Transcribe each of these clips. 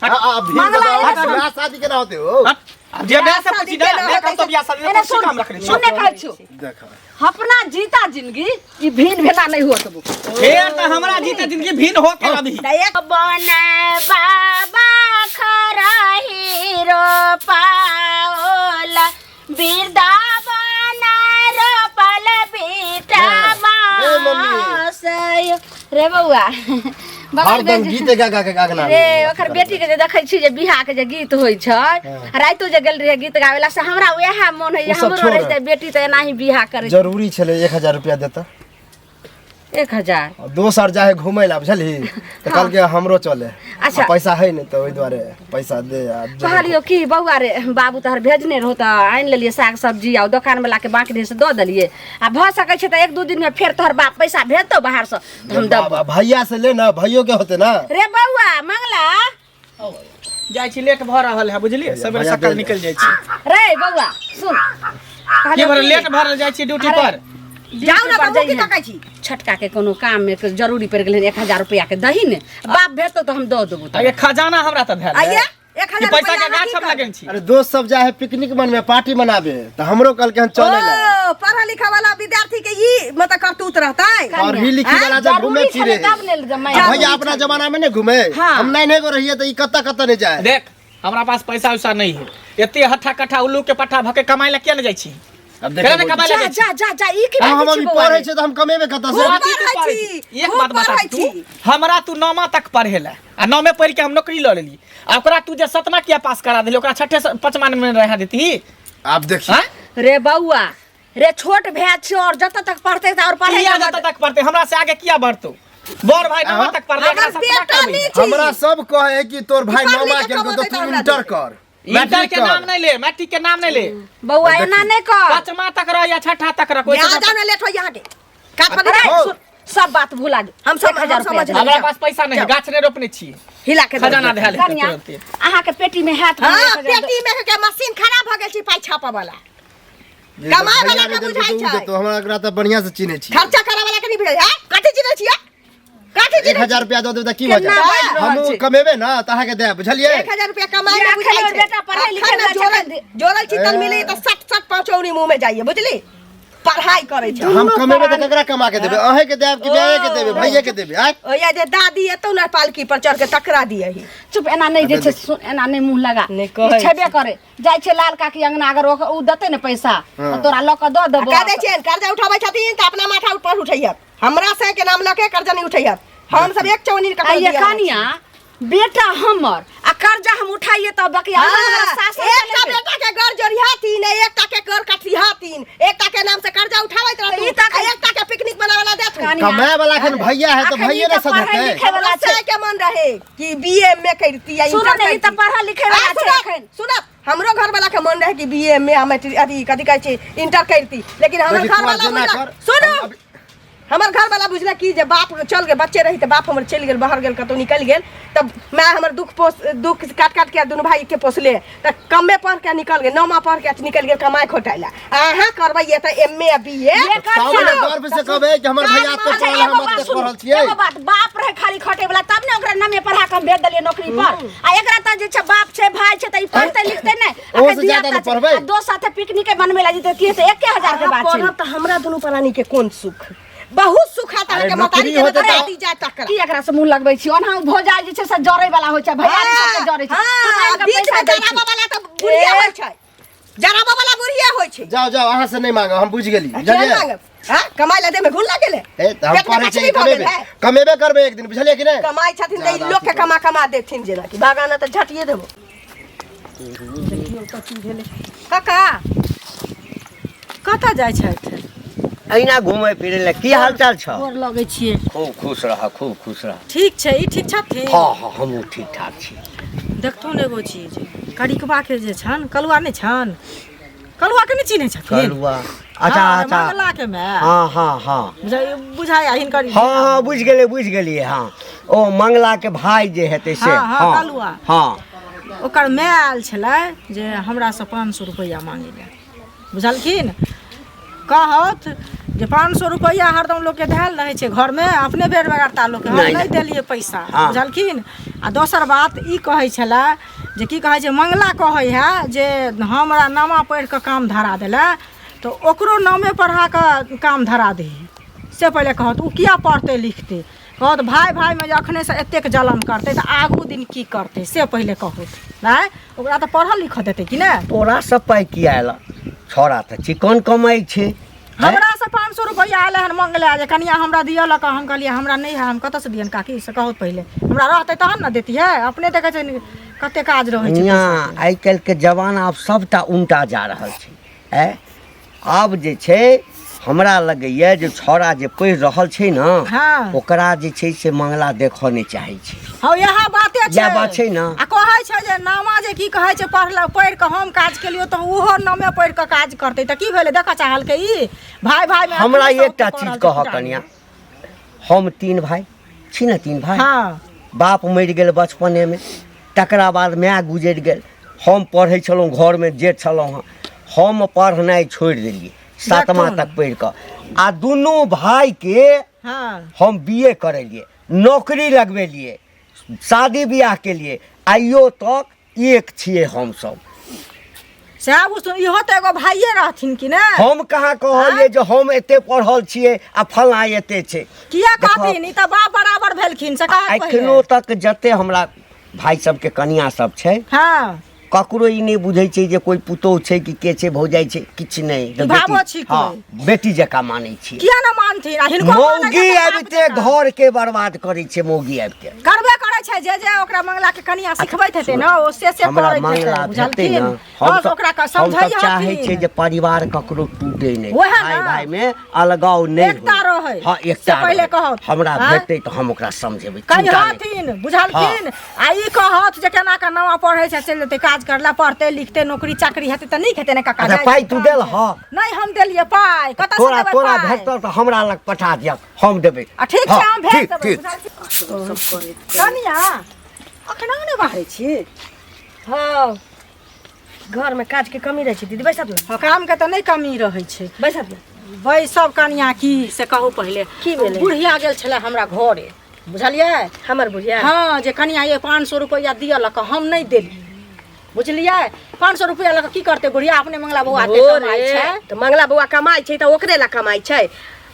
आ भीड़ मंगला बताओ, एने सुन। बियाह शादी केना होते हो हट। आब जे माय से शादी पूछी ना केना मैं होतै कतौ बियाह शादी एने में सुन काम रखने छी सुनने कहै छियौ देखा अपना जीता जिंदगी ई भिन भेना नहीं होत बु फेर तऽ हमरा जीते जिंदगी भिन्न हो के अभी तऽ एक बने बाबा खरही रोपाओल वृंदावन रोपल बीटा ए, मम्मी। मासय। रे बौआ बगल हरदम में जे- गीते गा गा के गागना रे ओकर बेटी के जे देखै छी जे बियाह के जे गीत होइ छै राइतो जे गेल रहियै गीत गाबै ला से हमरा वएह मोन होइए ओ सब हमरो छोड़। रहितै बेटी तऽ एनाही बियाह करै जरूरी छलै 1000 रुपया देता 1000 दोसर जाहे घूमै ला बुझलही तऽ कहलकै हमरो चले अच्छा। आ पैसा है नहि तऽ ओहि दुआरे पैसा दे आ जरूर। कहलियो कि बौआ रे बाबू तोहर भेजने रहो तऽ आनि लेलियै साग सब्जी आ दोकान वाला के बाँकी रहै से दऽ देलियै आ भऽ सकै छै तऽ एक दू दिन में फेर तोहर बाप पैसा भेजतौ बाहर से तऽ हम देबौ भैया से ले ना भैयो के होते ना रे बौआ मंगला जाइ छी लेट भऽ रहल है बुझलियै सवेरे भैया सकाल दे। निकलि जाइ छी रे बौआ सुन की भर लेट भऽ रहल जाइ छी ड्यूटी पर जाउ ने पर बाबू की जइहें। तकै छी छोटका के कोनो काम में के जरूरी पड़ि गेलै 1000 रुपया के दही ने बाप भेजतौ तऽ हम दऽ देबौ आ ये खजाना हमरा तऽ धयल आइये है 1000 कि पैसा रुपया के अहाँ गाछ की हम करबै? लगेने छी अरे दोस्त सब जाए है पिकनिक मनमे पार्टी मनाबे तऽ हमरो कहलकै हन चले ला ओ पढ़ा लिखा वाला विद्यार्थी के ई मतलब करतूत रहतै पढ़ी लिखी वाला जब घूमे जरूरी फिरे छलै तब ने जमाइ आ भैया अपना जमाना में नहीं घूमे हाँ। हम नहीं गो रहिए तऽ ई कतऽ कतऽ नहीं जाए देख हमरा पास पैसा वैसा नहीं है एते हट्ठा कट्ठा उल्लू के पट्ठा भके कमाई ला किया ने जाइ छी अब केना ने देखो कमाई ला जा जाइ छी जा जा जा ई की हम बात अभी छी बौआ पढ़े रे? छै तऽ हम कमेबे कतऽ से खूब अथी तू पढ़ै पढ़ै छी, छी। एक खूब बात बता पढ़ै तू छी। हमरा तू नौमा तक पढ़ेला आ नौमे पढ़ के हम नौकरी लऽ लेली आ ओकरा तू जे सतमा किया पास करा देली ओकरा छठे से पाँचमा में रहा देती आप देखिए हाँ? रे बौआ रे छोट भैया छियो और जतऽ तक पढ़ते और पढ़े किया जतऽ तक पढ़ते हमरा से आगे किया बढ़तो बड़ भाई नौमा तक पढ़ले अगर एकरा सतमा बेटा करबै नीच छी। हमरा सब कहे है कि तोर भाई पढ़ नौमा लिख के केलको तऽ कमौतै तू तऽ हमरा इंटर देतै। कर इंटर मैट्रिक के नाम कर नहीं ले मैट्रिक के नाम नहीं ले बौआ एना नहीं कर पाँचमा तक रह या छठा तक रह कोई यहाँ से जाओ ना लेट हो यहाँ के काट पर अरे हो। सुन, सब बात भुला जो हम सब- 1000 हम रुपया समझ दे। हमरा पास पैसा नहीं है, गाछ नहीं रोपने छी हिला के खजाना धैल हेतै कनिया तुरन्ते। अहाँके पेटी में हैत हाँ पेटी में के मशीन खराब हो गेल छी पाइ छापऽ वाला जे कमाए भैया वाला नहि के देलकै बुझाइ तऽ उ छै। देतौ, हमरा एकरा तऽ बढ़िआँ से चिन्है छी खर्चा करे वाला के नहीं बुझाइ है कथी चिन्है छियै कथी एक चिन्है हजार रुपया दऽ देबै तऽ की भऽ केना जायत बाजि रहल हमहूँ छी? कमेबै ने तऽ अहाँके देब बुझलियै 1000 रुपया कमाए जे में अखन बुझाइ ओर छै बेटा पढ़ै लिखै अखन वाला जोड़ल छथिन। जोड़ल चितल मिली तऽ सट सट पाँचौनी मुँह में जाइए बुझली पढ़ाई करै छै हम कमेबै तऽ ककरा कमा के देबै अहें के देब कि माये के देबै भैये के देबै आँय ओया जे दादी एतौ ने पालकी पर चढ़ के तकरा दियही चुप एना नहि जे छै सुन एना नहि मुँह लगा नहि कहै ई छेबे करे जाइ छै लाल काकी अंगना अगर उ देतै ने पैसा तऽ तोरा लऽ कऽ दऽ देबो कह दै छियनि कर्जा उठाबै छथिन तऽ अपना माथा ऊपर उठैहत हमरा से के नाम लऽ के कर्जा नहीं उठैहत हम सब एक चौनी आ ये कनिया बेटा हमर आ कर्जा हम उठाइए तब बकिया हमरा सास एकटा बेटा के घर जोड़िहाथिन एकटा के घर कटिहाथिन एकटा के नाम से कर्जा उठाबैत रहथुन ई तऽ आ एकटा के पिकनिक मनावे ला देथुन कमाए वाला एखन भैया है तऽ अखन भैये ई ने तऽ पढ़ै सधेतै लिखै वाला हमरा छै के मन रहे कि बीए में करती या सुनो इंटर ने ई तऽ करती। पढ़ल लिखै वाला आ, छै सुनब, अखन सुनब हमरो घर वाला के मन रहे कि बीए में हम अथी कथी कहै छै इंटर करती लेकिन हमर देखी, घर तू वाला जेना बुझलक कर, सुनू हम अभी- हमर घर वाला बुझलक कि जे बाप चल गेल बच्चे रही तऽ बाप हमर चलि गेल बाहर गेल कतहु निकलि गेल तब माय हमर दुख पोस दुख काट काट के दुनू भाई के पोसले तऽ कमे पढ़ के निकल गेल नौमा पढ़ के निकल गेल कमाए खोटाए ला अहाँ करबै ये तऽ एम ए आ बी ए तब ने गर्व से कहबै कि हमर भैया एते अच्छा पढ़ल एगो हम बात एते सुनू पढ़ल छियै एगो बात बाप रहे खाली खटे वाला तब ने ओकरा नमे पढ़ा के हम भेज देलियै नौकरी पर आ एकरा तऽ जे छै बाप छै भाई छै तऽ ई पढ़तै लिखतै नहि ओहो अखन से ज्यादा धियापुता ने छै। पढ़बै। आ दोस्त साथे पिकनिक बनबै ला जेतै की हेतै 1000 के बात छै पढ़ब तऽ हमरा दुनू प्राणी के कोन सुख बहुत सुख है अरे अहाँके मतारी नौकरी के होतै तऽ- दादी जाय तकरा की एकरा से मुंह लगबै छी ओना भौजाई जे छै से जरै वाला होइ छै भैयारी सबके जरै छै हमरा हाँ, इनका बीच पैसा में दै छी। जराबऽ वाला तऽ बुढ़िया होइ छै जराबऽ वाला बुढ़िया होइ छै जाओ जाओ अहाँ से नहीं मांगब हम बुझि गेली किया बुझलियै मांगब हाँ कमाइ ला देमे घुन लागेले ए तऽ हम पेट में पढ़ै छियै कचरी भऽ गेल कमेबे है। कमेबे करबै एक दिन बुझलियै कि नहि कमाइ छथिन तऽ ई ज्यादा लोक के अथी कमा कमा देथिन जेनाकि बागाना तऽ झटिए देबो काका कतऽ जाइ छथि अहिना घूमै फिरै लए की हाल चाल छौ गोर लगै छियै खूब खुश रह खूब खुश रह ठीक छै ई ठीक छथिन हँ हँ हमहूँ ठीक ठाक छी देखथुन एगो चीज करिकबा के जे छनि कलुआ नहि छनि कलुआ के नहि चिन्है छथिन कलुआ अच्छा हँ, अच्छा मंगला के माय हँ हँ हँ बुझाइ हिनकर हँ हँ बुझि गेलियै बुझि गेलियै हँ ओ मंगला के भाय जे हेतै से हँ, हँ, कलुआ। हँ ओकर माय आयल छलै जे हमरासँ 500 रुपैआ मांगै लए बुझलखिन कहत जे 500 रुपैआ हरदम लोकके धयल रहै छै घरमे, अपने बेर बेगरता लोकके हम नहि, नहि देलियै पैसा, हँ। बुझलखिन। आ दोसर बात ई कहै छलै जे की कहै छै, मंगला कहै है जे हमरा नामा पढ़ि कऽ काम धरा देला, तऽ ओकरो नामे पढ़ा कऽ काम धरा दही। से पहिले कहत ओ किया पढ़तै लिखतै, कहत भाय भायमे जे अखनेसँ एतेक जलन करतै तऽ आगू दिन की करतै, से पहिले कहत। नहि ओकरा तऽ पढ़ऽ लिखऽ देतै कि नहि। तोरा सब पाइ किया आयल? छौड़ा तऽ चिकन कमाइ छै। हमरा से 500 रुपैआ आयल हन मंगला जे कनिया हमरा दिअ लऽ कऽ, हम कहलियै हमरा नहि है, हम कतऽसँ दियनि काकी, से कहू पहिले हमरा रहतै तहन ने देतियै, अपने देखै छै कते काज रहै छै। कनिया, आइ काल्हिके जमाना आब सबटा उल्टा जा रहल छै। आँय, आब जे छै हमरा लगैए जे छौड़ा जे पढ़ि रहल छै ने, हँ। ओकरा जे छै से मंगला देखऽ नहि चाहै छै। हँ, इएह बाते छै। इएह बात छै ने। आ कहै छै जे नामा जे की कहै छै पढ़ल पढ़ि कऽ हम काज केलियो तऽ ओहो नामे पढ़ि कऽ काज करतै, तऽ की भेलै देखऽ चाहलकै ई भाय भाय मे हमरा अखने एकटा सब चीज पढ़ल कहऽ छै। कनिया, हम 3 भाय छी ने, 3 भाय। हँ। बाप मरि गेल बचपनेमे, तकरा बाद माय गुजरि गेल। हम पढ़ै छलहुँ, घरमे जेठ छलहुँ हँ, हम पढ़नाइ छोड़ि देलियै 7मा देखथुन। तक पढ़ि कऽ, आ दुनू भायके हँ। हम बी ए करेलियै, नौकरी लगबेलियै, शादी बियाह केलियै, आइयो तक एक छियै हमसभ। सएह बुझू, इहो तऽ एगो भाइये रहथिन कि ने। हम कहाँ कहलियै जे हम एते पढ़ल छियै आ फलाँ एते छै। किया देखो, कहथिन, ई तऽ बाप बराबर भेलखिन, से कहत पहिले। एखनो तक जते हमरा भाय सबके कनिया सब छै, हँ। ककरो ई नहि बुझै छै जे कोइ पुतोहु छै कि के छै, भौजाइ छै, किछु नहि। ई भावो छी कोइ। हँ, बेटी जकाँ मानै छियै। किया ने मानथिन, आ हिनको मानै मौगी छथिन बाप आबिते जकाँ। घर के बर्बाद करै छै, मौगी आबिते करबे करै छै। जे जे ओकरा मंगला के कनिया सिखबैत हेतै ने, ओ से से हमरा करैत हेतै, मंगला भेटतै बुझलखिन। ने, हँ, हम ओकरा सब समझै चाहै छियै जे परिवार ककरो टूटे नहि, वएह भाय ने। भाय मे अलगाव नहि एकता होइ। रहै। हँ, एकता से पहिले रहै। कहत। हमरा आँय? भेटतै तऽ हम ओकरा समझेबै, चिन्ता नहि। कहिहथिन, बुझलखिन। आ ई कहत जे केना के नवा पढ़ै छै, चलि जेतै काज करला, पढ़तै लिखतै, नौकरी चाकरी हेतै तऽ नीक हेतै ने काका। अच्छा, जाइ पाइ छै तू काम देल छै। हँ? नहि, हम देलियै पाइ, कतऽ से तोरा देबै तोरा पाइ? भेटतौ तऽ हमरा लग पठा दिअ, हम देबै। आ ठीक छै, हँ, हम भेज ठीक, देबै, ठीक। बुझलखिन। कनिया, अखन अहाँ बाहरै छी? हँ, घरमे काजके कमी रहै छै दीदी, बैसत ने। हँ, कामके तऽ नहि कमी रहै छै। बैसत ने। बैसब कनिया की से कहू पहिले। की भेलै? बुढ़िया गेल छलै हमरा घरे, बुझलियै? हमर बुढ़िया? हँ, जे कनिया ये 500 रुपैआ दिअ लऽ कऽ, हम नहि देलियै, बुझलियै? 500 रुपैआ लऽ कऽ की करतै बुढ़िया, अपने मंगला बौआ एते कमाइ छै। तऽ मंगला बौआ कमाइ छै तऽ ओकरे लए कमाइ छै?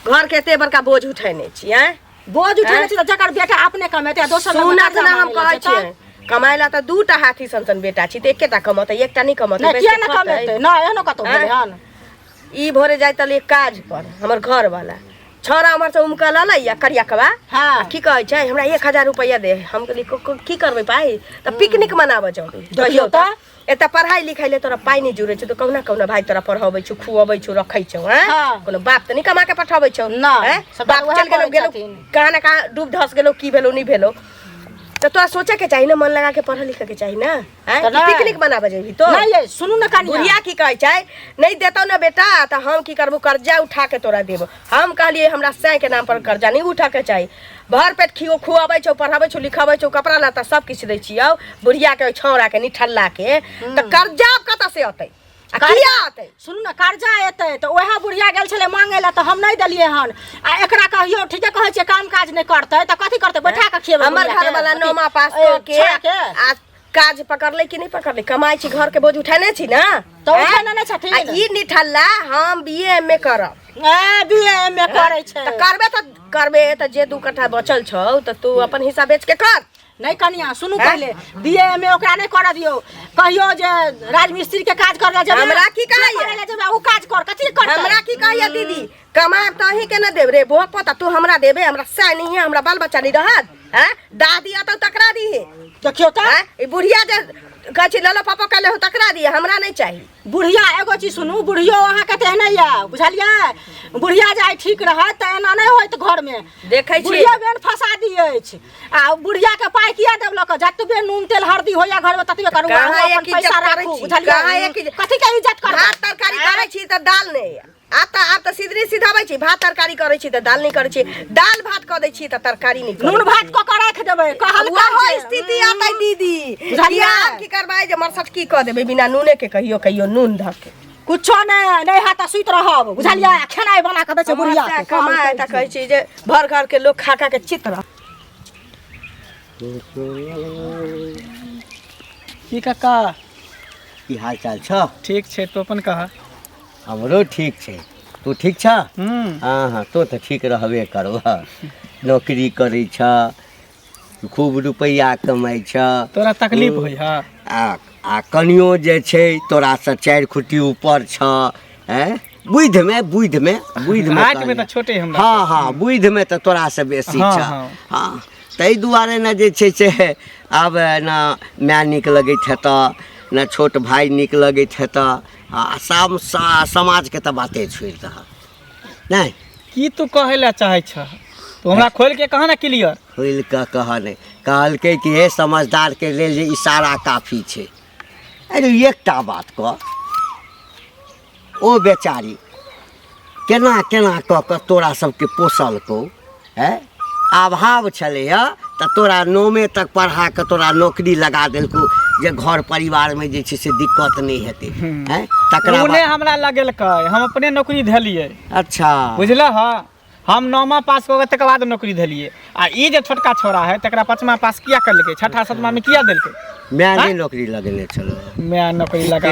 घरके एते बड़का बोझ उठेने छी, आँय? बोझ उठेने छी तऽ जकर बेटा अपने कमेतै आ दोसर लग सुनत कर्जा ने, हम मांगै लए कहै जेतै। छियै कमाइ लए तऽ 2टा हाथी सन सन बेटा छी, तऽ एकेटा कमतै, एकटा नहि कमतै? नहि, बैस किया के नहि खतै? कमेतै? नहि, एहनो कतौ भेलै हन? ई भोरे जाइत रहलै काज पर, हमर घर वाला छौड़ा उम्हर से उमकल अलै या करिया कबा। हाँ। की कहै छै, हमरा 1000 रुपैआ दे। हम कहली की करबै पाइ? तऽ पिकनिक मनाबऽ जेबै। देखियौ तऽ। एतऽ पढ़ाइ लिखाइ ले तोरा पाइ नहि जुड़ै छौ तऽ कहुना कहुना भाइ तोरा पढ़बै छौ, खुअबै छौ, रखै छौ, आँय? हाँ। कोनो बाप तऽ नहि कमा के पठबै छौ, नहि, आँय? सबटा बाप उएह चलि गेलौ करै गेलौ छथिन। कहाँ ने कहाँ डूब धस गेलौ, की भेलौ नहि भेलौ, तऽ तोरा सोचऽ के चाही ने, मन लगा के पढ़ऽ लिखऽ के चाही ने, आँय? तऽ नहि। पिकनिक मनाबऽ जेबही तो? नहि यै, सुनू ने कनिया। बुढ़िया की कहै छै, नहि देतौ ने बेटा तऽ हम की करबो, कर्जा उठा के तोरा देबो। हम कहलियै हमरा सैं के नाम पर कर्जा नहि उठा के चाही। भर पेट खियो खुआबै छौ, पढ़ाबै छौ, लिखाबै छौ, कपड़ा लत्ता सब किछु दै छियौ बुढ़िया के, छौड़ा के, निठल्ला के, तऽ कर्जा कतऽ से अतै आ किया अतै? सुनू ने, कर्जा एतै तऽ उएह बुढ़िया गेल छलै मांगै लए तऽ हम नहि देलियै हन। आ एकरा कहियौ, ठीके कहै छियै, काम काज नहि करतै तऽ कथी करतै? बैठा कऽ खिएबै हमर बुढ़िया के? घर वाला अथी, नौमा पास ए, कऽ के छोड़ा के आ काज पकड़ले कि नहि पकड़ले? कमाइ छी, घर के बोझ उठेने छी ने। तऽ उठेने नहि छथिन। आ ई निठल्ला हम बी एम ए करब। ए, बी एम ए करै छै। तऽ करबे तऽ करबे, तऽ जे 2 कट्ठा बचल छौ तऽ तू अपन हिस्सा बेच के कर। नहि कनिया, सुनू पहिले, बी एम ए ओकरा नहि करऽ दियौ। कहियो जे राजमिस्त्री के काज करऽ जेबै। हमरा की कहैया? जे करऽ जेबै ओ काज कर, कथी करतै? हमरा की कहैया दीदी, कमाब तऽ अहीं के ने देब रे भोग पता, तू हमरा देबे? हमरा सैह नहीं है, हमरा बाल बच्चा नहीं रहत? हैं, दादी अतौ तकरा दिहे। देखियौ तऽ। हैं, ई बुढ़िया जे कहै छै ललो पापा कले हो तकरा दिहे, हमरा नहि चाही। बुढ़िया, एगो चीज सुनू, बुढ़ियो अहाँके तऽ एहने यऽ, बुझलियै? बुढ़िया जे आइ ठीक रहत तऽ एना नहि होइत घरमे। देखै छी। बुढ़िया बेन फंसा दी अछि। आ बुढ़िया के पाइ किया देब लऽ कऽ? जतबे नून तेल हरदी होइया घरमे ततबे करू, कहाँ अहाँ एक अपन इज्जत पैसा करै राखू, छी? बुझलियै? कहाँ एक इज्जत? कथी के इज्जत करबै? भात तरकारी करै छी तऽ दाल नहि। आब तऽ सिधरी सिधाबै छी। भात तरकारी करै छी तऽ दाल नहि करै छी, दाल भात कऽ दै छी तऽ तरकारी नहि करै नून छी। भात कऽ कऽ राखि देबै, कहलकै ओहो जे। स्थिति आतै दीदी। बुझलियै? आब की करबै जे मरसट की कऽ देबै बिना नूने के, कहियो कहियो नून धऽ के। कुछो नहि नहि हैत तऽ सुति रहब बुझलियै आ खेनाइ बना कऽ दै छै बुढ़िया के कमाए तऽ कहै छी जे भर घर के लोक खा खा के चित रह। की काका की हाल चाल छ? ठीक छै, तू अपन कह। हमरो ठीक छै, तू ठीक छ? हँ हँ, तो तऽ ठीक रहबे करबह, नौकरी करै छ, खूब रुपैआ कमाइ छ। तोरा तकलीफ होइ है? आ कनियो जे छै तोरासँ 4 खुटी ऊपर छ, हैं बुधिमे बुधिमे बुधिमे हाइटमे तऽ छोटे हमरा। हँ हँ, बुधिमे तऽ तोरासँ बेसी छ। हँ, ताहि दुआरे ने जे छै से आब ने माय नीक लगैत हेतऽ, ने छोट भाय नीक लगैत हेतऽ, आ समाजके तऽ बाते छोड़ि दहक नहि। की तू कहै लए चाहै छह? तू हमरा खोलि के कह ने क्लियर। खोलि कऽ कह नहि, कहलकै कि हे समझदारके लेल जे इशारा काफी छै। अरे एकटा बात कह, ओ बेचारी केना केना कऽ कऽ तोरा सबके पोसलकौ, हैं अभाव छलैए तऽ तोरा 9 तक पढ़ा कऽ तोरा नौकरी लगा देलकौ जे घर परिवारमे जे छै से दिक्कत नहि हेतै, हैं तकरा ओ नहि हमरा लगेलकै, हम अपने नौकरी धेलियै। अच्छा बुझलह, हम 9वां पास कऽ के तकर बाद नौकरी धेलियै। आ ई जे छोटका छोरा है तकरा 5वां पास किया करलकै, 6ठा 7वां में किया देलकै? माय नहि नौकरी लगेने छलो? माय नौकरी लगा,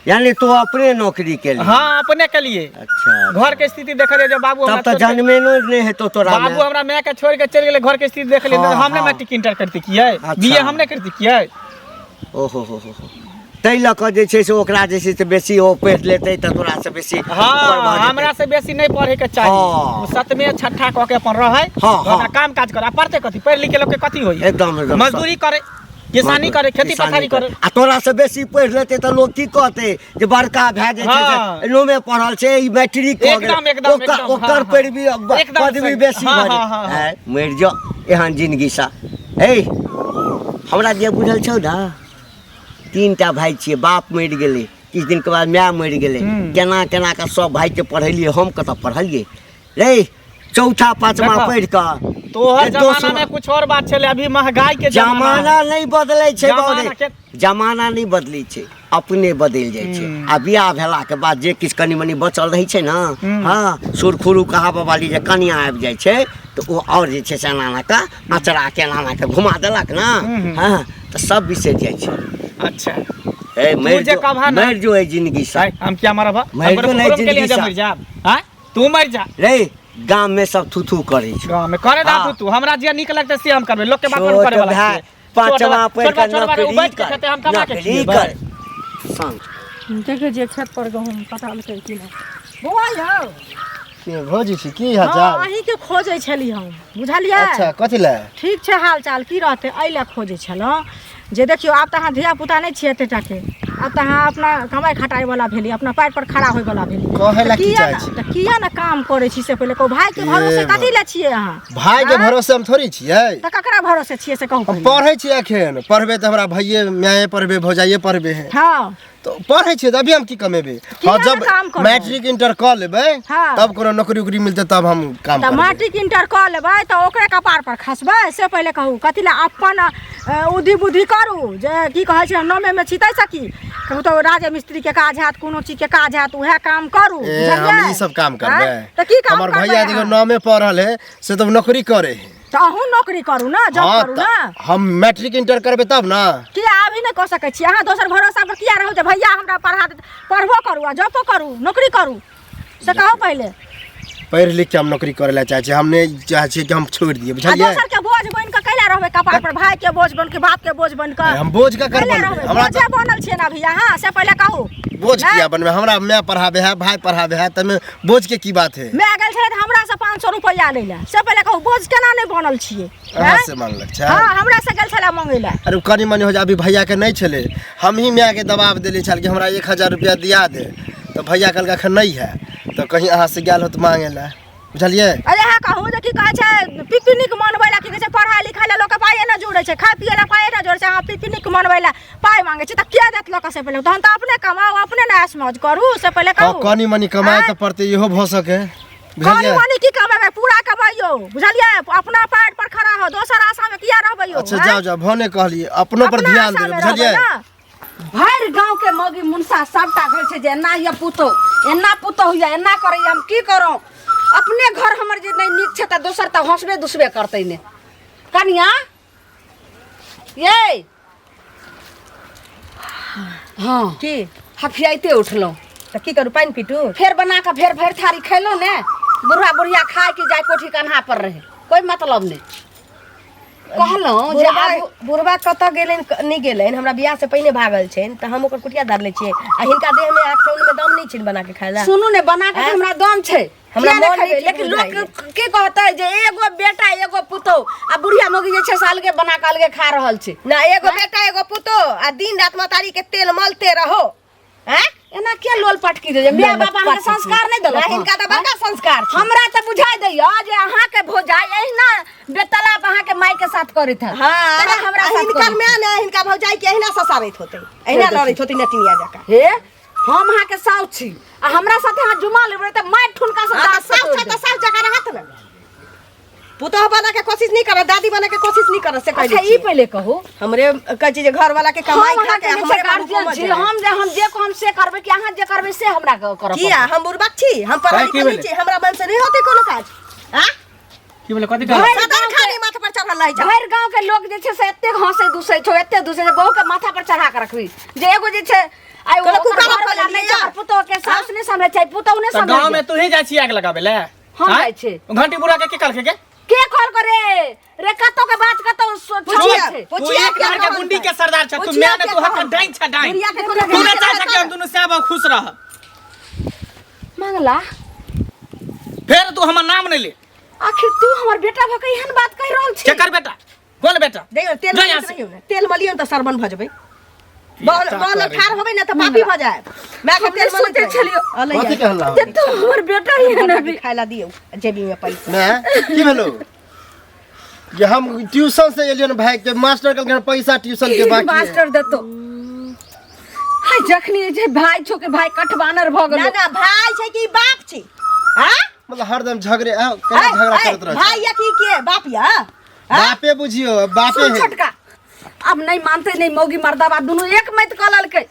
यानी तू अपने नौकरी केली? हाँ अपने केलिए। अच्छा, घर के स्थिति देखलिए जब बाबू तब तऽ जन्मेनो नहि हेतौ तोरा। बाबू हमरा माय के छोड़ के चलि गेलै, घर के स्थिति देखलिए हम नहि मैट्रिक इंटर करती किए, बीए हम नहि करती किए। ओहो हो हो, ताहि लऽ कऽ जे छै से ओकरा जे छै से बेसी ओ पढ़ि लेतै तऽ तोरासँ बेसी। हाँ, हमरा से बेसी नहि पढ़े के चाही। ओ 7वें 6ठा कऽ के अपन रहै, काम काज करे। पढ़ते कथी, पढ़ि लिख के लोक के कथी होई? एकदम एकदम मजदूरी करे, किसानी करे, खेती पथारी करे। आ तोरा से बेसी पढ़ि लेतै तऽ लोक की कहतै जे बड़का भए जे छै 9 पढ़ल छै, ई मैट्रिक कऽ गेल, ओकर पैरवी पदवी बेसी भऽ जेतै। मरि जाओ एहन जिनगीसँ। हे हमरा जे बुझल छौ ने, 3टा भाय छियै, बाप मरि गेलै, किछु दिनके बाद माय मरि गेलै, केना केना कऽ सब भायके पढ़ेलियै, हम कतऽ पढ़लियै रे? 4था 5वां पढ़ि कऽ। तोहर जमाना में कुछ और बात छलै, अभी महंगाई के जमाना नहीं बदलै छै बाबू, जमाना नहीं बदलै छै, अपने बदलि जाइ छै। आ बियाह भेलाके बाद जे किछु कनि मनि बचल रहै छै ने, हँ सुरखुरु कहाबऽ वाली जे कनिया आबि जाइ छै तऽ ओ आओर जे छै से एना एना कऽ अचरा के एना एना कऽ घुमा देलक ने, हँ तऽ सब बिसरि जाइ छै। अच्छा ए मरि जो एहि जिनगी से। हम किया मरब? मरि जो नहि जिनगी से। तू मरि जा रे। गाम में सब थू थू करै छै, गाम में करे दा थू थू, हमरा जे नीक लगतै से हम करबै, लोक के बात पर करे वाला भाय 5वां पढ़ि कऽ नौकरी कर, नौकरी कर। देखै छियै खेत पर गहूँम कटलकै कि नहि। बौआ यौ के भौजी छी, की हाल चाल? अहीं के खोजै छली हम, बुझलियै? अच्छा कथी लए? ठीक छै, हाल चाल की रहतै, एहि लए खोजै छलहुँ जे देखियौ आब तऽ अहाँ धिया पुता नहि छियै एतेटा के, आब तऽ अहाँ अपना कमाइ खटाइ वाला भेलियै, अपना पैर पर खड़ा होय वाला भेलियै, कहै लए की चाहै छी? तऽ किया ने काम करै छी से पहिले कहू। भाय के भरोसे कथी लए छियै अहाँ? भाय के भरोसे हम थोड़ी छियै। तऽ ककरा भरोसे छियै से कहू? हम पढ़ै छियै एखन, पढ़बै तऽ हमरा भैये माये पढ़बै, भौजाइये पढ़बै है। हँ तो पढ़ै छियै तऽ अभी हम की कमेबै? हँ जब मैट्रिक इंटर कऽ लेबै तब कोनो नौकरी उकरी मिलतै तब हम काम करबै। मैट्रिक इंटर कऽ लेबै तऽ ओकरे कपार पर खसबै से पहिले कहू। कथी लए अपन उधि बुद्धि करू जे की कहै छै, 9 में छी ताहिसँ की कहू तऽ राजे मिस्त्री के काज हैत, कोनो चीज के काज हैत, उएह काम करू। हम ई सब काम करबै तऽ की काम हमर भैया देखो 9 पढ़ल है से तब नौकरी करे है, तऽ अहूँ नौकरी करू ने, जॉब करू ने। हम मैट्रिक इंटर करबै तब ने। किया अभी नहि कऽ सकै छी अहाँ? दोसर भरोसा पर किया रहू जे भैया हमरा पढ़ा देत? पढ़बो करू आ जॉबो करू, नौकरी करू से कहू पहिले। पढ़ि लिख के हम नौकरी करे ला चाहै छी, हम नहि चाहै छी कि हम छोड़ि दियै, बुझलियै? दोसर के बोझ बनि कऽ कैला रहबै कपार पर? भाय के बोझ बनि के, बाप के बोझ बनि कऽ हम बोझ का कर बनबै? हमरा बोझे बनल छियै ने अभी अहाँ, से पहिले कहू। बोझ किया बनबै? हमरा माय पढ़ाबै है, भाय पढ़ाबै है, तमे बोझ के की बात है? माय गेल छलै हमरा से 500 रुपैआ लै लए, से पहिले कहू बोझ केना नहि बनल छियै? अहाँ से मांगलक छै? हाँ हमरा से गेल छलै मांगै लए। अरे कनि मनि हो जा, अभी भैया के नहि छलै, हम ही माय के दबाव देले छल कि हमरा 1000 रुपया दिया दे, तऽ भैया कहलक एखन नहि है, तऽ कहीं अहाँ से गेल होत मांगे लए, बुझलियै? अरे अहाँ कहू जे की कहै छै पिकनिक मनबै लए, की कहै छै पढ़ाइ लिखाइ लए लोकके पाइए नहि जुड़ै छै, खाइ पियै लए पाइए नहि जुड़ै छै, अहाँ पिकनिक मनबै लए पाइ मांगै छी तऽ के देत लोकके से पहिले? तहन तऽ अपने कमाउ, अपने ने ऐश मौज करू से पहिले कहू। कनि मनि कमाइ तऽ पड़तै, इहो भऽ सकै, कनि मनि की कमेबै, पूरा कमाइयो, बुझलियै? अपना पैर पर खड़ा हो, दोसर आशा में किया रहबै? अच्छा जाओ जाओ, भने कहलियै, अपनो पर ध्यान देबै, बुझलियै? भरि गाँव के मौगी मुनसा सबटा कहै छै जे एना ये पुतोह, एना पुतोह ये, एना करैया, हम की करू? अपने घर हमर जे नहि नीक छै तऽ दोसर तऽ हँसबे दुसबे करतै ने। कनिया ये, हाँ की हफियाइते उठलहुँ। तऽ की करू, पानि पीटू? फेर बना कऽ फेर भरि थारी खैलहुँ ने। बुढ़ा बुढ़िया खाय कि जाय कोठी कन्हा पर रहे, कोई मतलब नहि। कहलहुँ जे बुढ़बा आबू। बुढ़बा कतऽ गेलनि नहि गेलनि, हमरा बियाह से पहिने भागल छनि तऽ हम ओकर कुटिया दार लै छियै आ हिनका देहमे आँख ठेहुनमे दम नहि छनि बना के खाय लए। सुनू ने, बना के तऽ हमरा दम छै, हमरा किया नहि मोन नहि खेबै, ठीक लेकिन लोक बुझाइए। की कहतै जे एगो बेटा एगो पुतोह आ बुढ़िया मौगी जे छै से अलगे बना कऽ अलगे खा रहल छै। ना एगो बेटा एगो पुतोह आ दिन रात महतारी के तेल मलते रहो। हैं? एना के लोल पटकी दैए? माय बाप अहाँके संस्कार नहि देलक? ना, हिनका तऽ बड़का संस्कार छै। हमरा तऽ बुझाइ दैए जे अहाँके भौजाइ एहिना बेतलाप अहाँके माय के साथ करैत हैत। हाँ, तेना हमरा आ साथ हिनकर करैत। माय ने हिनका भौजाइ के एहिना ससारैत होतै, एहिना लड़ैत होतै नटिनिया जकाँ। हे, हम अहाँके साउ छी आ हमरा साथे अहाँ जुमा लेबै तऽ मारि ठुनका से हाँ, तऽ दाँत साउस तोड़ि छै तऽ देब। साउस जकाँ रहत ने, पुतोह बना के कोशिश नहीं करत, दादी बना के कोशिश नहीं करत, से कह अच्छा, ई पहिले कहू। हमरे कहै छी जे घर वाला के कमाई हम खा के अहाँके जे हमरे छै बाबू गार्जियन को छी, हम जे कहम से करबै कि अहाँ जे करबै से हमरा करऽ किया पड़तै? हम बुड़बक छी, हम पढ़ल काहे की लिखल भेलै? छी, हमरा मन से नहीं होतै कोनो काज। आ की बोले, कथी भरि कहलक? सदर गाँव के- खाली माथ पर चढ़ल रहै छै। भरि गाँव के लोग जे छै से एतेक हंसै दुसै छौ, एते दुसै छै, बहू के माथा पर चढ़ा के रखबी जे एगो जे छै आइ कहलक, ओकर कुकर घरवला रखल नहि लिअ। छै, ओकर पुतोह के सास नहि समझै छै, पुतोह नहि तऽ समझै गाँव में छै। तू ही जाइ छी आग लगाबै ले? हम आँय? जाइ छी। घंटी बुढ़ा के के कहलकै के? के कॉल करे रे? कतौ के बात कतौ पुछिया, छै। तू पुछिया एक किया घर के कहल गुंडी छै? के सरदार छ तू, पुछिया मैं ने किया तू हक कहल? डाइन छ, डाइन। बुढ़िया के कोनो तू ने के चाहे छ कि हम दुनू साहब खुश रह। मंगला, फेर तू हमर नाम नहीं ले। आखिर तू हमर बेटा भऽ के एहन बात कहि रहल छी? केकर बेटा? कोन बेटा? देखियौ, तेल जा यहाँ मलियौन से। रहियौ ने, तेल मलियौन तऽ सरबन भऽ जेबै, बल बल ठाढ़ होबै ने तऽ पापी भऽ जायब। माय के हम तेल नहि मलैत सोचै रहियौ। छलियौ। अलै कथी कहला? जे तू हमर बेटा ही है ना। खाय ला दियौ जेबी में पैसा। ने की भेलो जे हम ट्यूशन से एलियन भाई के मास्टर कहलखिन पैसा ट्यूशन के बाकी है। मास्टर देतो हाय, जखनी जे भाई छो के भाई कठबानर भऽ ना गेलो। ना, भाई छै कि बाप छी? हाँ? मतलब हरदम झगड़े आ, केना ऐ, झगड़ा ऐ, करैत रहै भाई छै। या की के बाप या? हाँ? बापे बुझियो, बापे सुन है। छोटका, अब नहीं मानते नहीं, मौगी मर्दाबा दुनू एक मत कऽ लेलकै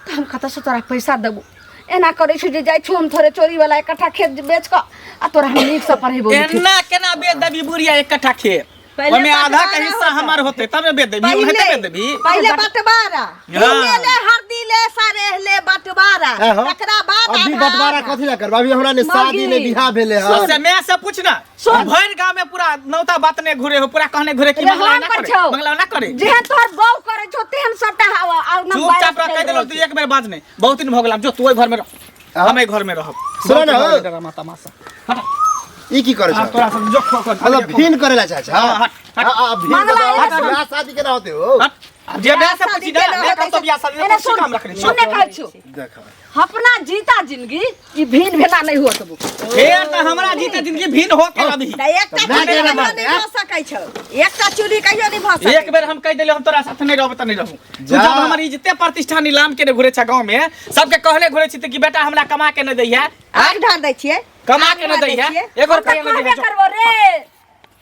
तऽ हम कतऽसँ तोरा पैसा देबो? एना करै छी जे जाइ छौ हम थोड़े चोरी वाला एक कट्ठा खेत बेच कऽ आ तोरा हम नीकसँ पढ़ेबो लिखेबो। एना केना बेच देबी बुढ़िया एक कट्ठा खेत? पहिले ओमे आधा के बंटवारा हिस्सा होता। हमार होते तब बेच देबी, ओनाहिते पहिले बेच देबी। पहिले बंटवारा, हाँ। भूमे ले हरदी ले सारे ले बंटवारा, ऐ हो। तकरा बाद अभी आधा बंटवारा आधा। कथी ला करबै? अभी हमरा ने शादी ने मौगी। बियाह भेले हन। से मैं से पूछ ना, भरि गांव में पूरा नौता बात ने घुरे हो, पूरा कहने घुरे कि रे मंगला हम ना कर करे, छौ। मंगला ना करे। जेहन तोहर बहू करै छौ तेहन सबटा हवा आ न चुपचाप रह, वायरस कह देलौ फैल तू रहल एक बेर बाज नहीं, बहुत दिन भऽ गेल। आब जो तू ओहि घर में रह, हाँ? हम एहि घर में रहब। सुनो ना, बहुत हो। डरामा तमाशा। हट। ई की करै आब छौ? तोरा सब जो खो खो मतलब भिन करे ला चाहे छौ? हाँ, हट, हट। हाँ, हाँ, भिन मंगला, बताओ, एने सुन। बियाह शादी केना होते हो? हट। आब जे मैं से शादी पूछी ना, केना मैं होतै कहतो से- बियाह शादी एने में सुन, काम रखने छी। सुन ने कहै छौ, देखो अपना जीता जिंदगी ई भिन भेना नहीं होत बो। फेर तऽ हमरा जीते जिंदगी भिन्न हो के अभी। तऽ एकटा तऽ चूल्ही माय कहियो के नहि भऽ सकै छौ, एकटा चूल्ही कहियो नहि भऽ सकै। एक बेर हम कहि देलियै हम तोरा साथ नहीं रहब तऽ नहीं रहू। तू जा। जब हमर इज्जते प्रतिष्ठा नीलाम केने घुरे छ गाँव में, सबके कहले घुरे छी तऽ कि बेटा हमरा कमा के नहीं दैया, आग ढार दै छियै, कमा के नहीं आग ढार दै दैया, छियै। एगो हम तऽ रुपया नहीं कहबे दैया। जो। करबो रे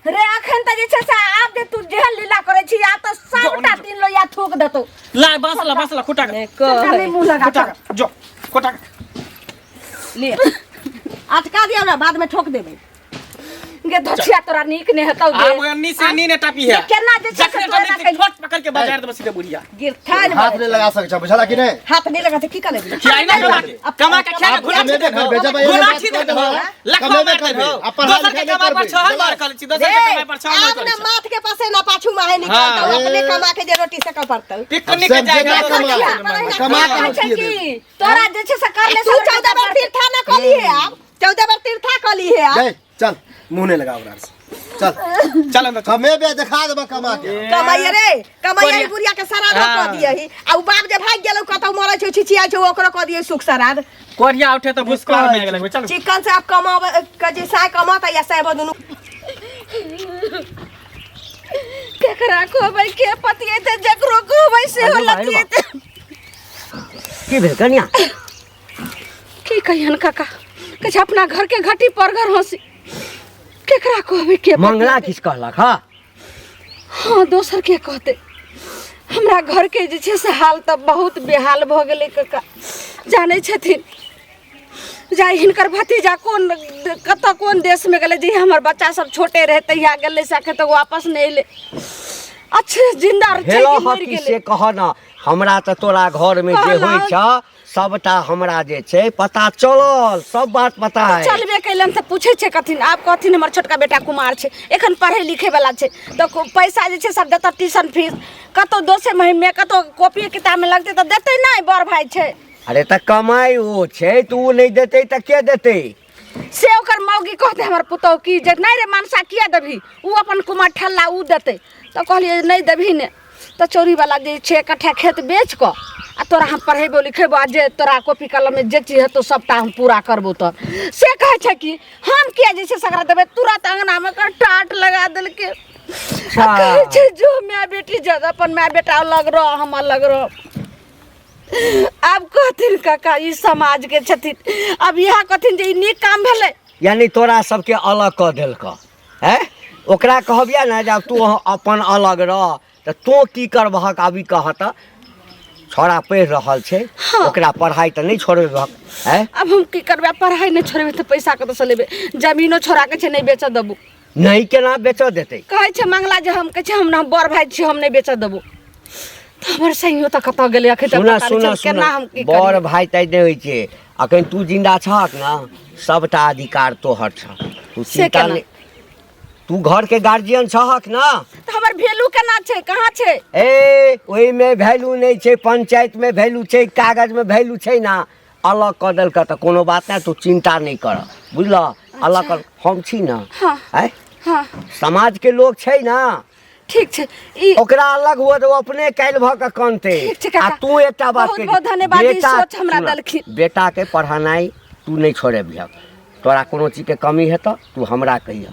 रे, अखन तऽ जे छै से आब जे तू जेहन लीला करै छी आ तऽ सबटा जो। तीन लोहिया थूक देतौ। ला बांस ला, बांस ला, खुटा के, सबटा नहि मुँह लगा। खुटा के जो, खुटा के। ले अटका दियौ ने, बाद में ठोक देबै। गे धोछिया, तोरा नीक नहि हेतौ गे। आब एन्नी से एन्नी ने टपी है। जे केना जे छै से जखने तोरा टपी कहि- ठोट पकड़ के बाजार देबै सीधे बुढ़िया। गिरथान हाथ नहीं लगा सकै छौ, बुझला कि नहीं? हाथ नहीं लगा की करेबी? खियाई ना कमा के, कमा के खिया ना, घुला कमेबे करबै, जब एहन घुला बात छी कऽ दे देबह, लखवा कमेबे मार दे करबै। हो। आ पढ़ाइ दोसर के लिखाइ नहि कमाई पर करबै। छहल मार करै छी, दोसर के रे, कमाई पर छहल मार आब करै ने छी। माथ के पासे ना पाछू माहे निकलतौ, हाँ। अपने कमा के जे रोटी से पड़तौ। पिकनिक सब जाएगा जेना दोसर के कमा, कमाई पर। कमा के कहै छै रोटी कि देबै। तोरा जे छै से करले तू 14 बेर तीर्था न कली है, आब 14 बेर तीर्था कली है आब। जय चल, मुंह नहीं लगा ओकरा से, चल। चल अंदर चल। कमेबे, देखा देबह कमा के। कमाइए रे कमाइए, कोरिया। बुढ़िया के श्राद्ध हाँ। कऽ दियही आ उ बाप जे भागि गेलौ कतौ मरै छौ छिछिया छौ ओकरो कऽ दियही सुख श्राद्ध। कोरिया उठे तऽ भुसकोर में लगबै, चल। चिकन से आब कमाबै के जे साय कमाता या साय दुनू। केकरा कहबै, के पतियेतै? जकरो कहबै सेहो अरे बा, अरे बा। लतियेतै। की भेल कनिया? की कहियन काका, कहै छै अपना घर के घटी पर घर हंसी। केकरा कहबै, के मंगला पतियेतै? किछु कहलक? हाँ हाँ, दोसर के कहते? हमरा घरके जे छै से हाल तऽ बहुत बेहाल भऽ गेलै कका। जानै छथिन जाय हिनकर भतीजा कोन कतऽ कोन देशमे गेलै, जे हमर बच्चा सब छोटे रहै तहिया गेलै, से एखन तक वापस नहि एलै। अच्छे जिंदा छै भेलो कि हँ मरि कि गेलै? से कह न, हमरा तऽ तोरा घरमे जे होइ कहलहुँ। छ सबटा हमरा जे छै पता चलल, सब बात पता है। चलबे कैलन तऽ पूछै छै कथिन, आब कहथिन हमर छोटका बेटा कुमार छै, एखन पढ़ै लिखै वाला छै, तऽ पैसा जे छै सब देतऽ ट्यूशन फीस, कतौ दोसे महीमे कतौ कॉपी किताबमे लगतै तऽ देतै नहि, बड़ भाय छै। अरे तऽ कमाइ ओ छै तऽ ओ नहि देतै तऽ के देतै? से ओकर मौगी कहतै हमर पुतहु की जे नहि रे मनसा किया देबही, ओ अपन कुमार ठल्ला ओ देतै। तऽ कहलियै नहि देबही ने तऽ चोरीवला जे छै कट्ठा खेत बेच कऽ आ तोरा हम पढ़ेबो लिखेबो आ जे तोरा कॉपी कलममे जे चीज हेतौ सबटा हम पूरा करबो। तऽ से कहै छै कि हम किया जे छै सगरा देबै, तुरंत अङ्गनामे ओकर टाट लगा देलकै। आ कहै छै जो माय बेटी जग अपन माय बेटा अलग रह, हम अलग रह। आब कहथिन काका ई समाज के छथिन, आब इएह कहथिन जे ई नीक काम भेलै, यानी तोरा सबके अलग कऽ देलकऽ। हैं ओकरा कहबिया ने जे आब तू अपन अलग रह, तऽ तोँ की करबहक? आब ई कह तऽ छौड़ा पढ़ि रहल छै, ओकरा पढ़ाइ तऽ नहि छोड़ेबहक? हैं आब हम की करबै? आब पढ़ाइ नहि छोड़ेबै तऽ पैसा कतऽसँ लेबै? जमीनो छोड़ाके छै, नहि बेचऽ देबो। नहि केना बेचऽ देतै? कहै छै मंगला जे हम कहै छै हम बड़ भाय छी, हम नहि बेचऽ देबो। तऽ हमर सहियो तऽ कतऽ गेलै अखन तक सुना पता नहि सुना चलल, केना सुना हम की बड़ करियै? भाय तै नहि होइ छै, अखन तू जिन्दा छहक ने, सबटा अधिकार तोहर छह, तू से चिन्ता केना? नहि, तू घरके गार्जियन छहक ने। तऽ हमर वैल्यू केना छै, कहाँ छै? ए ओहिमे वैल्यू नहि छै, पंचायतमे वैल्यू छै, कागजमे वैल्यू छै ने। अलग कऽ देलकै तऽ कोनो बात नहि, तू चिन्ता नहि कर, बुझलह? अलग कर हम छी ने। हाँ। आँय हाँ समाजके लोक छै ने। ठीक छै ई ओकरा अलग हुआ तऽ ओ अपने काल्हि भऽ कऽ कनतै। ठीक छै काका। आ तू एकटा बात बहुत कहै बहुत छी, धन्यवाद, ई बेटा सोच हमरा सुनऽ, देलखिन। बेटाके पढ़ेनाइ तू नहि छोड़ेबिहक, तोरा कोनो चीजके कमी हेतऽ तू हमरा कहियह,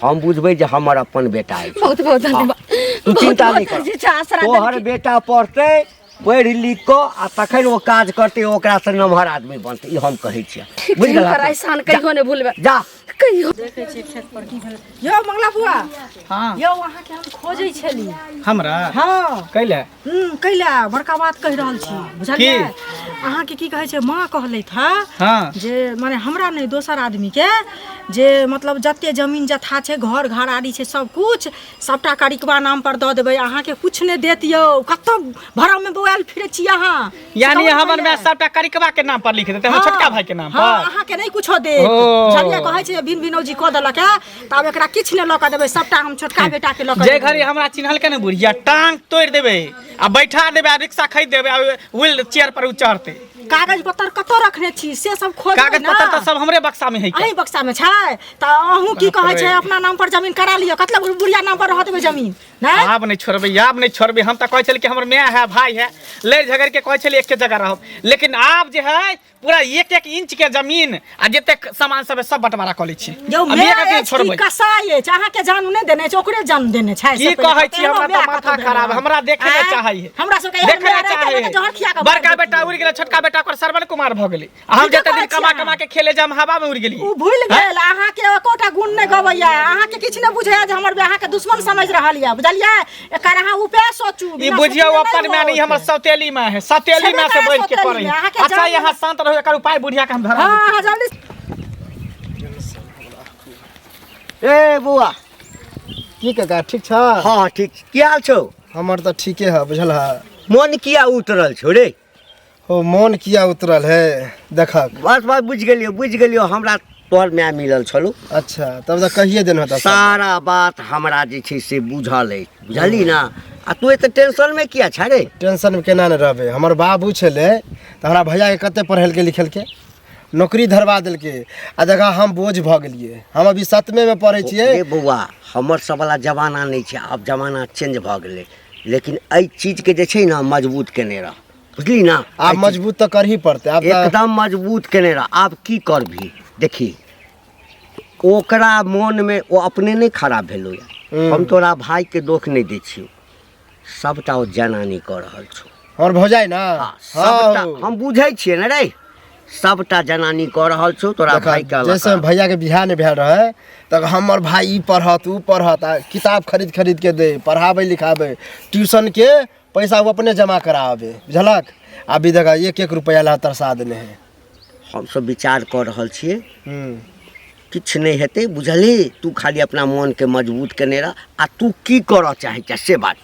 हम बुझबै जे हमर अपन बेटा अछि। बहुत बहुत धन्यवाद, तू बहुत चिन्ता बहुत नहि कर, जे छै आसरा तोहर देलखिन। बेटा पढ़तै, पढ़ि लिख कऽ आ तखन ओ काज करतै, ओकरासँ नमहर आदमी बनतै, ई हम कहै छियै। ठीक छै, बुझि गेलह? हिनकर एहसान कहियो नहि भूलबै। जा कहियो देखै छियै खेत पर की भेल। यौ मंगला बुआ। हाँ यौ अहाँके हम खोजै छली। हमरा? हाँ। कैले? कैला बड़का बात कहि रहल छी, बुझलियै? अहाँके की कहै छै, माँ कहलथि हँ हाँ जे माने हमरा नहि दोसर आदमीके जे मतलब जते जमीन जथा छै, घर घराड़ी छै, सब कुछ सबटा करिकबा नाम पर दऽ देबै, अहाँके कुछ नहि देत। यौ कतऽ भरम में बौआयल फिरै छी अहाँ? यानी से कहू हमर पहिले। माय सबटा करिकबा के नाम पर लिख देतै, हमर छोटका भाई के नाम हाँ, पर? अहाँके नहि कुछो देत। ओ। बुझलियै? कहै छै जे बिन बिनौजी कऽ देलक है तऽ आब एकरा किछु नहि लऽ कऽ देबै, सबटा हम छोटका बेटा के लऽ कऽ जे देबै। घड़ी हमरा चिन्हलकै ने बुढ़िया, टांग तोड़ि देबै आ बैठा देबै आ रिक्शा खरीद देबै आ व्हील चेयर पर उ चढ़तै। कागज पत्तर कतऽ रखने छी से सब खोजबै कागज ने। पत्तर तऽ सब हमरे बक्सा में है। अहीं बक्सा में छै तऽ अहूँ की बाप कहै रे। छै अपना नाम पर जमीन करा लिअ, कतला बुढ़िया नाम पर रहऽ देबै जमीन नहि? आब नहि छोड़बै, आब नहि छोड़बै। हम तऽ कहै छलियै कि हमर माय है भाई है, लड़ि झगड़ि के कहै छलियै एके जगह रहब, लेकिन आब जे है पूरा एक एक इंच के जमीन आ जतेक सामान सब है सब बंटवारा कऽ लै छी। यौ आ माय मियाँ के अछि कि छोड़बै? कसाई अछि? अहाँके जान नहि देने छै, ओकरे जान देने छै। की से पहिले कहै छी, एहनो हमरा तऽ माय माथा कतौ खराब, देने। हमरा देखे नहि आँय? चाहै है। हमरा सबके एहन देखे माय नहि रहितै चाहै ने तऽ जहर खिया कऽ बड़का मारि बेटा दैतियै। उड़ि गेलै, छोटका बेटा ओकर श्रवण कुमार भऽ गेलै, आ हम ठीके जते दिन कहै छी कमा अहाँ। कमा के खेले जाम हवा में उड़ि गेलियै। ओ भूलि गेल, अहाँके एकोटा गुण नहि गबैया, अहाँके किछु नहि बुझैया जे हमर अहाँके दुश्मन समझि रहल यऽ, बुझलियै? एकर अहाँ उपाय सोचू। ई बिना बुझियौ सोचने अपन नहि माय नहीं, होत। हमर सौतेली माय है, सौतेली छेबे माय से करै बढ़ि के सौतेली करै माय, अहाँके अच्छा जान यहाँ शांत रहू, एकर उपाय बुढ़िया के हम धरा हाँ हाँ जल्दी। ए बौआ। की काका, ठीक छ? हाँ ठीक। की हाल छौ? हमर तऽ ठीके है, बुझल है। मोन किया उतरल छौ रे? हो मोन किया उतरल है, देखक। बस बस बुझि गेलियौ, बुझि गेलियौ, हमरा तोहर माय मिलल छलौ। अच्छा, तब तऽ कहिए देन होता सारा बात, हमरा जे छै से बुझल अछि, बुझलही ने? आ तू एते टेंशनमे किया छ रे? टेंशनमे केना नहि रहबै? हमर बाबू छलै तऽ हमरा भैयाके कते पढ़ेलकै लिखेलकै, नौकरी धरवा देलकै, आ देखा हम बोझ भऽ गेलियै। हम अभी सतमेमे पढ़ै छियै। रे बौआ, हमर सब वाला जमाना नहि छै आब, जमाना चेंज भऽ गेलै, लेकिन एहि चीजके जे छै ने मजबूत केने रह, बुझली ने? आब मजबूत तऽ करही पड़तै आब तऽ एकदम मजबूत केने रह। आब की करबही देखी, ओकरा मोनमे ओ अपने नहि खराब भेलौ यऽ, हम तोरा भाईके दोख नहि दै छियौ, सबटा ओ जनानी कऽ रहल छौ। हमर भौजाइ ने। हाँ, सबटा हम बुझै छियै ने रे, सबटा जनानी कऽ रहल छौ तोरा भाई के अलग जैसे करा। भैया के बियाह नहि भेल रहे तऽ हमर भाई ई पढ़त ओ पढ़त, आ किताब खरीद खरीद के दे, पढ़ाबै लिखाबै, ट्यूशन के पैसा ओ अपने जमा कराबे बुझलक। अभी देखा एक एक रुपया ला तरसा देने है। हमसब विचार कऽ रहल छियै किछु नहि हेतै बुझलही। तू खाली अपना मोनके मजबूत केने रह आ तू की करऽ चाहै छह से बात।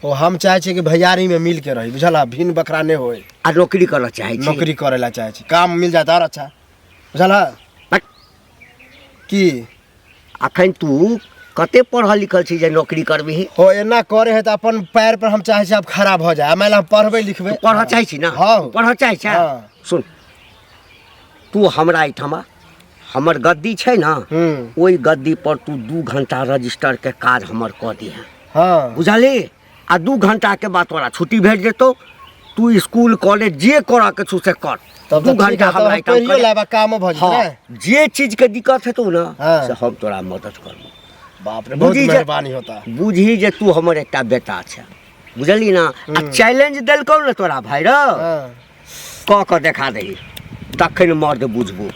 ओ हम चाहै छियै कि भैयारीमे मिलके रही बुझल, भिन्न बखरा नहि होय। आ नौकरी करऽ चाहै छी? नौकरी करै ला चाहै छी, काम मिल जाए तऽ आओर अच्छा बुझल। की अखन तू कते पढ़ल लिखल छी जे नौकरी करबिही? हो एना करे है तऽ अपन पैर पर हम चाहै छी आब खड़ा भऽ जाय। मानि हम पढ़बै लिखबै। पढ़ऽ चाहै छी ना? हाँ। पढ़ऽ चाहै छै? हाँ। सुन, तू हमरा एहिठाम हमर गद्दी छै ना, ओहि गद्दी पर तू 2 घंटा रजिस्टर के काज हमर कऽ दिहे। हाँ। बुझलही? आ 2 घंटा के बाद तोरा छुट्टी भेट जेतौ, तू स्कूल कॉलेज जे करऽ के छौ से कर। तब 2 घंटा हमरा एहिठाम पढ़ियो लेब आ कामो भऽ जेतै। हाँ, जे चीज के दिक्कत हेतौ ना हाँ। से हम तोरा मदद करबो। बाप रे, बहुत मेहरबानी होता। बुझी जे तू हमर एकटा बेटा छै बुझली ना। आ चैलेंज देलकौ ने तोरा भाई रो, कऽ कऽ देखा दही तखन मर्द बुझबो।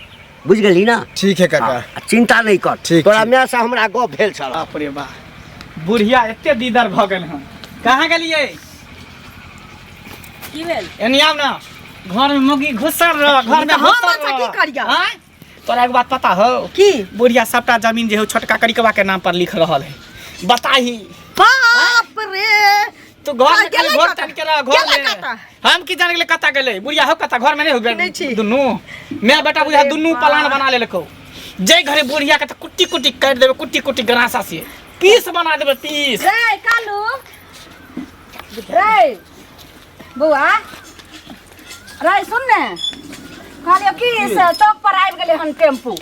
बुझ गेली ना? ठीक है काका, चिंता नहीं कर। तोरा माय से हमरा गप भेल छल। बाप रे बा, बुढ़िया एते दीदर भऽ गेल हन। कहाँ गेलियै? की भेल? एनी आउ ना, घर में मुर्गी घुसल रह, घर में हम घुसल अच्छा की रह। करिया? आँय? तोरा एक बात पता हो? की? बुढ़िया सबटा जमीन जे हो छोटका करिकवा के नाम पर लिख रहल है। बताही। बाप रे, तू घर में गेलै खाली घर कतऽ? तन के रह, घर गेलै में। कतऽ? हम की जान गेलै कतऽ गेलै? बुढ़िया हो कतऽ? घर में नहीं हो नहि छी। दुनू मैं बेटा बुझा दुनू प्लान बना लेलको। जे घरे बुढ़िया के तऽ कुट्टी कुट्टी काटि देबै, कुट्टी कुट्टी गरासा से पीस बना देबै पीस। रे कालू रे बौआ रे सुन ने, कहलियौ कि से चौक पर आबि गेलै हन टेम्पू।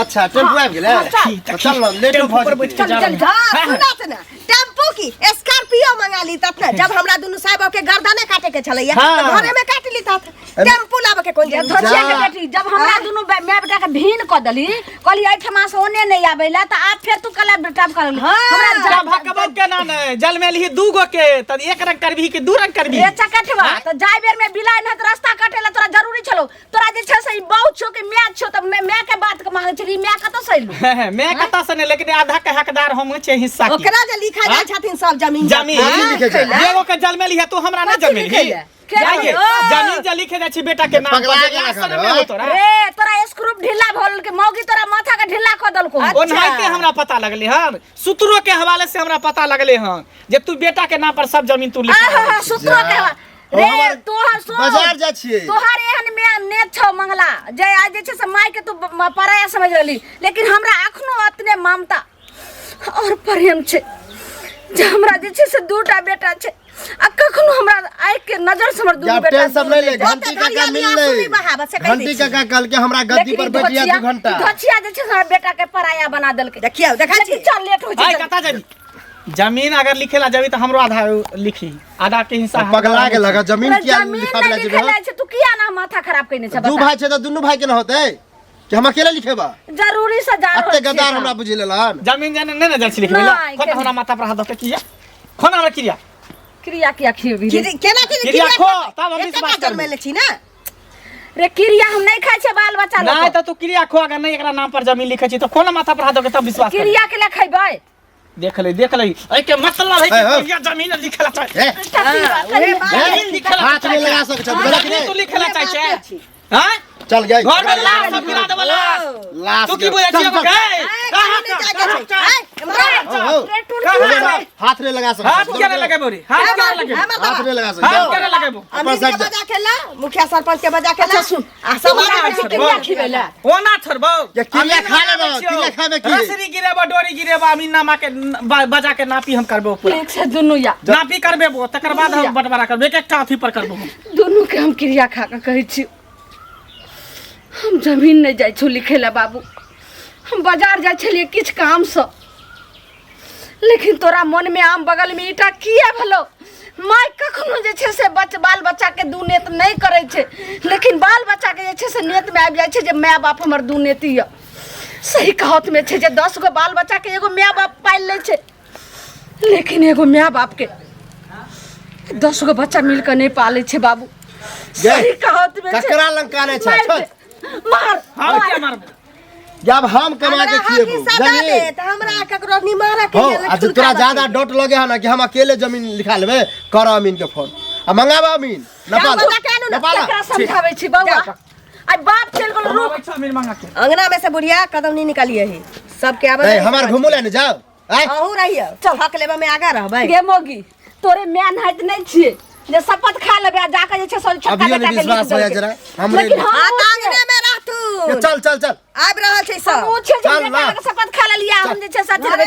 अच्छा टेम्पू आबि गेलै? हाँ, चल। तऽ चल ने, लेटो टेम्पू भऽ पर बैठ जेतै। के चल, चल, जा। हाँ, सुना से ना, टेम्पू की स्कॉर्पियो मंगा ली तब ना, जब हमरा दुनू साहब के गर्दने काटे के छलैया हाँ। तऽ घरे में काट ली तब, टेम्पू लाबे के कोन जरूरत? धोचिया के जा। बेटी, जब हमरा दुनू my बेटा के भीन कऽ देली, कहली एहिठमा से ओने नहि आबै ला, तऽ आब फेर तू कला बेटा कर लेली। हाँ। हमरा जब भकबक के ना ने जल में लिही 2 गो के, तब 1 रंग करबी कि 2 रंग करबी? रे चकटवा, तऽ जाय बेर में बिलाइ नहि तऽ रास्ता काटे ला तोरा जरूरी छलो। तोरा जे छै से ई बहुत छौ कि my छौ, तऽ my के बात के मांगै छली, my कतऽ से एलौ? My कतऽ से नहि, लेकिन आधा के हकदार हम छै हिस्सा के। ओकरा जे लिखा जाइ छथिन सब जमीन जमीन। कथी लिखै छै? एगो के जल में लिहे, तू हमरा नहि कथी जल में लिखै लिही। ले? के जाइए, ओ। जमीन जे लिखे जाइ छै बेटा के नाम पर, पगला जे गेला लाश खन, नहि हो तोरा। रे तोरा स्क्रूप ढीला भऽ गेल, मौगी तोरा माथा के ढीला कऽ देलको। ओनाहिते हमरा पता लगले हन, सूत्रों के हवाले से हमरा पता लगले हन जे तू बेटा के नाम पर सब जमीन तू लिखा आहा, रहल छी। सूत्रों के हवा- ओ रे हमर तोहर सुन, बाजार जाइ छियै। तोहर एहन मे नेत छौ मंगला जे आज जे छै से माय के तू पराया समझ रहली, लेकिन हमरा अखनो अतने ममता और प्रेम छै जे हमरा जे छै से 2टा बेटा छै आ कखनो हमरा आँखि के नजर से हमर दुनू जब बेटा टेंशन दूर नहीं ले, जाइ। घंटी ओतऽ काका घड़ियाली मिल आंसू ले। नहि बहाबऽ, से कहि दै घंटी छी। काका कहल के हमरा गद्दी लेकिन पर ई बैठिया धोचिया- 2 घंटा। ई धोचिया जे छै से हमरा बेटा के पराया बना देलकै। देखियौ, देखै लेकिन छी। चल लेट होइ छै। आइ कतऽ जेबी? जमीन अगर लिखेला जेबी तऽ हमरो आधा लिखी, आधा के हिस्सा पगला के लगा जमीन तोरा किया जमीन लिखाबे ला नहि जेबी? लिखेला छै, तू किया ना माथा खराब कइने छै? दू बता। भाई छै तऽ दुनू भाई के न होतै कि हम अकेले लिखेबा? जरूरी से जा रहल अते छियै गद्दार तऽ। हमरा बुझि लेलहन। जमीन जाने नहि ने जाइ छी लिखबै ला। नहि, खोन केना? हमरा माथा पर हाथ दऽ के किया? खोन हमरा क्रिया। क्रिया किया खिएबही रे? केना के क्रिया खो, तब हम एकेटा विश्वास करबो। जन्मेले छी ना। रे क्रिया हम नहीं खाइ छियै बाल बच्चा नहीं लोग तो तू क्रिया खो, अगर नहीं एकरा नाम पर जमीन लिखै छी तऽ खोन माथा पर हाथ दऽ के तब विश्वास करबो। क्रिया के लिए खैबै? देख ले, देख ले, एहि के मतलब है कि हे, हे। बढ़िया जमीन लिखला चाहे। हे। जमीन लिखला हाथ में लगा सकै छै, बुझलक जमीन नहि? तू लिखला चाहे छै। हाँ? चल गई। घर में लाश सब गिरा देबो लाश। लाश तू की गिरा। बुझै चल, छी चल। गई? कहाँ नहीं चल, जाके कहाँ छै। चल? आय, कहाँ हो, हो। चल? रे टुनटुन कहाँ चल? हाथ नहीं लगा सकते। हाथ क्या लगेबो रे? हाथ क्या लगेबो? हाथ नहीं लगा सकते। हाथ क्या लगेबो? अमीर के साइड जा। बजा के ला, मुखिया सरपंच के बजा के ला। अच्छा सुन, आ समाज ओना के छोड़बो। क्रिया खिबेला। ओना छोड़बो। ये क्रिया अमीन खा ना लेबो, आबै छियौ। क्रिया खाबे की? रसरी गिरेबो, डोरी गिरेबो, अमीन नामा के बजा के नापी हम करबो पूरा। ठीक छै दुनू या। नापी करबेबो, तकर बाद हम बंटवारा करबो, एक एकटा अथी पर करबो हम। दुनू के हम क्रिया खा के कहै छी, हम जमीन नहि जाइ छौ लिखै लए बाबू, हम बाजार जाइ छलियै किछु कामसँ, लेकिन तोरा मनमे आम बगलमे ईटा किया भेलौ? माय कखनो जे छै से बाल बच्चाके दू नेत नहि करै छै, लेकिन बाल बच्चाके जे छै से नेतमे आबि जाइ छै जे माय बाप हमर दू नेती यऽ। सही कहावतमे छै जे 10 गो बाल बच्चाके एगो माय बाप पालि लै छै, लेकिन एगो माय बापके 10 गो बच्चा मिलके नहि पालै छै बाबू। सही कहावतमे छै। ककरा लंग कानै छै? मारि दे, मार, हम मार। किया मारबो? जे आब हम कमा के हमरा हक खिएबो हिस्सा दऽ जानी दे तऽ हमरा ककरो निमारा के हो लेल आ जे तोरा ज्यादा डट लगे है ना कि हम अकेले जमीन लिखा लेबे कर अमीन के फोन आ मंगाबा अमीन नेपाल जाओ, बता के आनू ना। नेपाल केकरा समझाबै छी बौआ आइ बाप चलि गेल रुक मंगाबै छौ अमीर मंगा के अंगना में से बुढ़िया कदम नहीं निकालिए ही सबके आबै नहीं हमार घुमू ले ने जाओ आय अहूँ रहियो चल हक लेबा में आगा रहबै गे मोगी तोरे माय नहाइत नहि छियै जे शपथ खा लेबै आ जाके जे छै से छोटका अभियो बेटा नहि के विश्वास लिख होया देलकै। जरा हमरे लेकिन हम हाँ ओ तऽ छियै। अंगने में रहतू चल चल चल आबि रहल छै हम सब ओ छियै जे चल बेटा ना। लग शपथ खा लेलियै हम जे छै से अथी लेबै।